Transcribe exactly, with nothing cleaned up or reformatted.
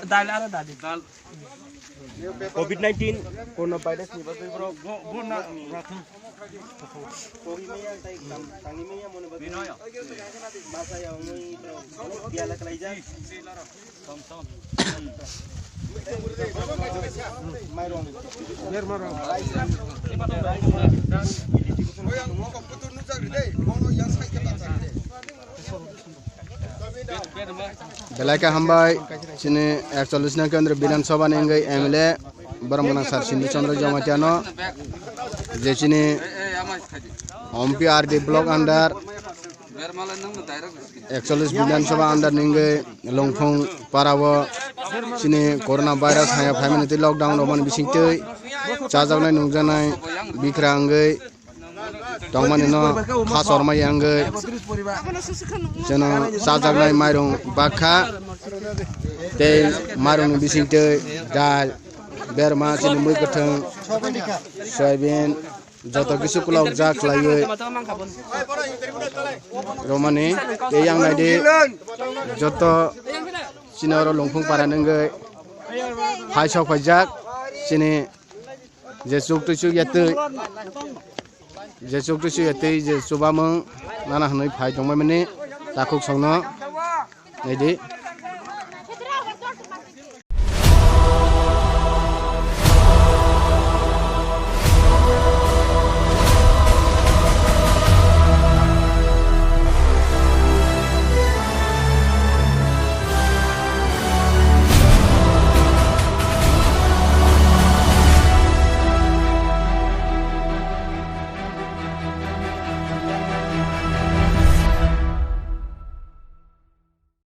Dal aro dadi. Covid nineteen, corona virus ni bagwi borok. Bo, bo na, rathung. Binoy. Masa ya, ungui, bro. Biala kalaijak. Belai khe hambai, chini ekchollish nong kendra Bidhan Sabha ni wngwi M L A borok mwnang sir Sindhu Chandra Jamatia no, je chini Ompi R D block under ekchollish Bidhan Sabha under ni wngwi Longphung para o chini corona virus haya phaimani twi lockdown romani bising twi chajaknai nungjaknai bikra wngwi tongmani no kha chormai wngwi chwno chajaknai mairung bakha tei mairung ni bising twi dal berma chini mui kwthwng soyabin joto kisu kulok jak khlaiwi romani tei yang naidi joto chini oro Longphung para ni wngwi phai sok phaijak chini je chuk twi chuk ya twi je chuk twi chuk ya twi je chubamung nana hwnwi phai tongmani takhuk songno naidi.